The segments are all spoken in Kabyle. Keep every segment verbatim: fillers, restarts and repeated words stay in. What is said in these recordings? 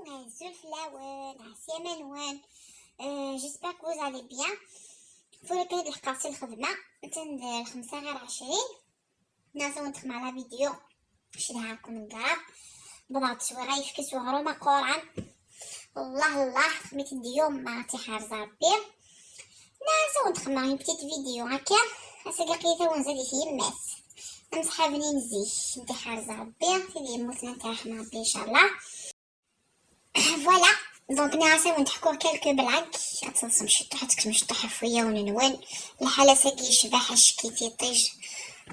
Azul fell-awen, ɛeslama-nwen. Euh, j'espère que vous allez bien. Tura kan ad lḥqeɣ si lxedma, atan d lxemsa ɣir ɛecrin. Nniɣ-awen-d xedmeɣ la vidéo, cedhaɣ-ken mgal. Bḍeɣ-d swiɣ ayefki s uɣrum aquran. Allah Allah, xedmet-d yuma, ad tt-iḥrez Rebbi. Nniɣ-awen-d xedmeɣ une petite vidéo akka, ass-agi aql-i tawenza di tyemmat. Amesḥaben n zik, ad t-iḥrez Rebbi, tid yemmuten ad t-iṛḥem Rebbi, inchallah. Voilà, donc nniɣ-awen-d ḥkuɣ quelques blagues, ad teḍsem ciṭuḥ, ad tekksem ciṭuḥ ɣef wulawen-nwen. Lḥal ass-agi yecbeḥ, acki tiṭij.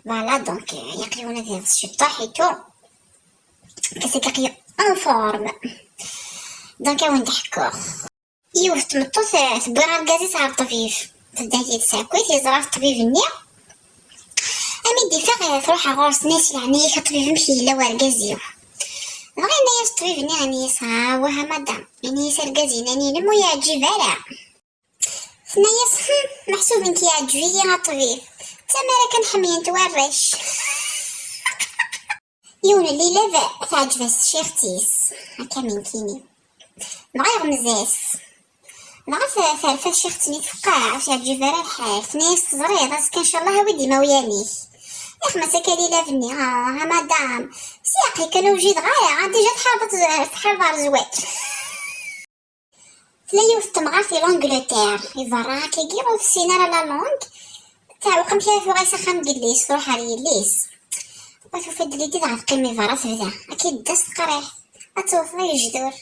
Voilà, donc, euh, yaqli-wen ad iḍes ciṭuḥ et tout. Ass-agi aql-i en forme. Donc, ad wen-d-ḥkuɣ. Yiwet n tmeṭṭut, eh, tewwi argaz-is ɣer ṭṭbib. Tedda yid-s akkit, yeẓra ṭṭbib-nni. Ami d-iffeɣ, eh, truḥ ɣur-s, tenna-yas: "Leɛnaya-k a ṭṭbib, amek yella wergaz-iw?" Dɣa yenna-yas ṭṭbib-nni, yenna-yas: "Ah, wah a madam," yenna-yas, "argaz-inem ur yeɛǧib ara." Tenna-yas: "Hm, meḥsub nekk yeɛǧeb-iyi a ṭṭbib. D tamara kan ḥemmlen-t warrac." Yiwen n lilad teɛǧeb-as tcirt-is, akka mi nekkini. Dɣa yeɣmez-as. Dɣa t-, terfa tcirt-nni tfeqqeɛ, ur s-yeɛǧib ara lḥal. Tenna-yas: "Teẓriḍ, azekka ncallah awi-d imawlan-ik." Ixmez akka lilad-nni: "Ah, a madam, si aql-i kan ur wjideɣ ara, ah, déjà tḥarbeḍ, tḥarbeḍ ar zzwaǧ." Tella yiwet n temɣart di l'Angleterre, di berra akkagi, ur tessin ara la langue. Teɛweq amek ara tuɣal s axxam n yelli-s, truḥ ɣer yelli-s. Ma tufa-d l'idée dɣa teqqim di berra tebda. Akka i tedda s teqriḥt, ad tewteḍ i yejdur.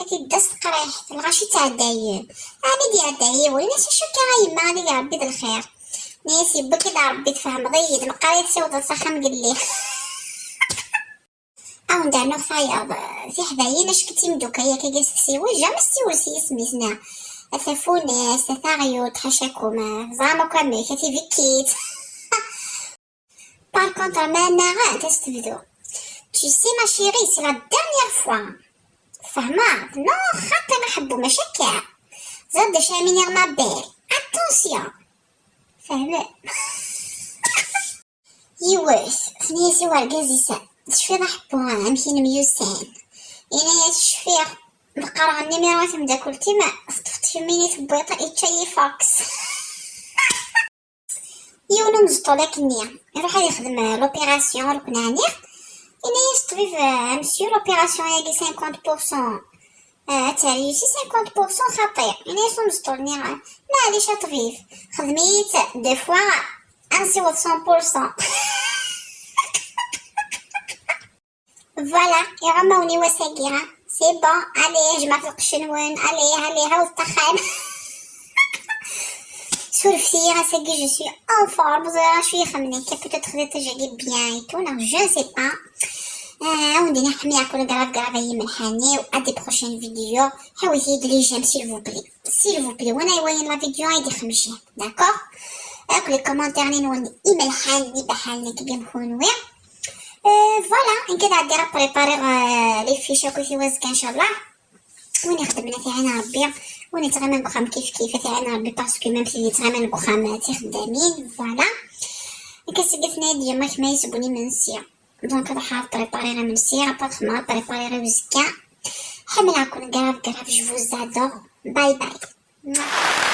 Akka i tedda s teqriḥt, lɣaci ttɛeddayen. Ɛni d-iɛedda yiwen? Ini-as: "Acu akka a yemma, ad ig Rebbi d lxir." Ini-as: "Yewwi-k-id Rebbi, tfehmeḍ-iyi-d, meqqar i tessiwḍeḍ s axxam n yelli." Awen-d-rnuɣ tayeḍ, tiḥdayin, acku d timeddukal yakagi s tsiwel, jamais ssiwel s yisem-is, neɣ a tafunast, a taɣyult, ḥacakum, teẓram akk amek, a tibekkit. Par contre, ma nnaɣent, ad s-tebdu: "Tu sais, ma chérie, c'est la dernière fois." Tfehmeḍ? Non, xaṭi a ḥebbu, mačči akka. Ẓer d acu ara m-iniɣ, ma belle. Attention. Fehmem? Yiwet, tenna-yas i urgaz-is: "Tecfiḍ a ḥebbu amek i nemyussan?" Yenna-yas: "Cfiɣ, meqqreɣ numéro i temdakelt-im, teṭṭfeḍ kemmini tewwiḍ, ičča-yi fox." Yiwen umezṭul akkenni, iruḥ ad ixdem l'opération, ur ken-ɛniɣ. Yenna-yas ṭṭbib: "Ah, monsieur, l'opération-agi cinquante pour cent, ah, ad terr yis-i, cinquante pour cent xaṭi." Yenna-yas umezṭul-nni: "Maɛlic a ṭṭbib, xdem-iyi-tt deux fois, ad nsiweḍ cent pour cent." Voilà, iɣumma-wen i wass-agi, ha? C'est bon, allez, jemɛet lqecc-nwen, allez, allez, hawdet axxam. Surfet-iyi, ass-agi je suis en forme, ẓriɣ acu ixemmen akka, peut-être xdiɣ tajagi bien et tout, neɣ je ne sais pas. Ah, ad wen-d-iniɣ ḥemmleɣ-ken grave, grave ay imelḥan-iw, à des prochaines vidéos. Ḥawit-iyi-d les j'aime, s'il vous plaît. S'il vous plaît, win ay wayen la vidéo ay d-ixemci, d'accord? Akk les commentaires-nni-nwen imelḥan, ibaḥalen, akka am kunwi. Euh, voilà, nekk ad ɛeddiɣ ad prépariɣ, euh, les fiches akkit i wazekka, inchallah. Win ixedmen ad t-iɛin Rebbi, win yettɣiman deg uxxam kif kif ad t-iɛin Rebbi, parce que même tid yettɣiman deg uxxam d tixeddamin, voilà. Akka seg tnadi ma kemm ay seg imensi. Donc ad ḥareɣ prépariɣ imensi, après xedmeɣ ad prépariɣ i uzekka. Ḥemmleɣ-ken grave, grave, je vous adore. Bye bye.